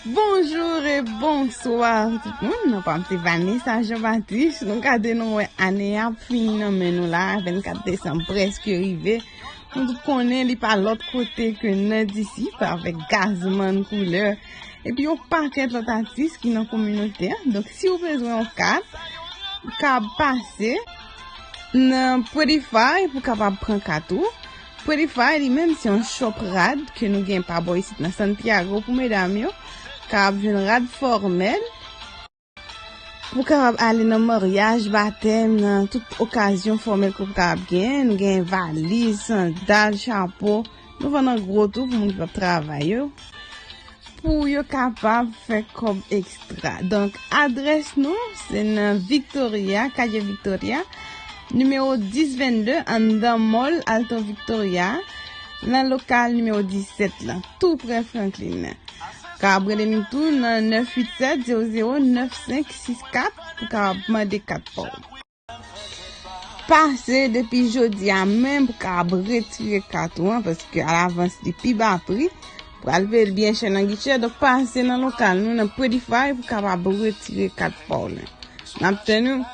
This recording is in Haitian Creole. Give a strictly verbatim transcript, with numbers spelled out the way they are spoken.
Bonjou e bonswa tout moun. Non pa m se Vanessa Jean Baptiste. Nou gade nou wè ane a ap fini nan men nou la. Vennkat desanm prèske rive. Nou tout konnen li pa lòt kote ke nan disip avèk Gazman Koulè. Epi yon pakèt lòt atis ki nan kominote a. Donk si w bezwen yon kat, w ka pase nan Prettify pou kapab pran kat ou. Prettify li menm se yon shop rad ke nou gen pa bò isit nan Santiago pou medam yo. Kapab jwenn rad fòmèl pou kapab ale nan maryaj, batèm, nan tout okazyon fòmèl ke w kapab gen. Nou gen valiz, sandal, chapo. Nou vann an gwo tou pou moun ki p ap travay yo. Pou yo kapab fè kòb ekstra. Donk, adrès nou, se nan Victoria, Calle Victoria, nimewo dis vennde, anndan mòl Alto Victoria, nan lokal nimewo disèt la, tou prè Franklin nan. Kapab rele nou tou nan nèf uit sèt zewo zewo nèf senk sis kat pou kapab mande kat pa w. Pase depi jodi a menm pou kapab retire kat ou an, paske alavans li pi ba pri. Pral peye l byen chè nan gichè, donk pase nan lokal nou nan Prettify pou kapab retire kat pa w lan. N ap tann ou.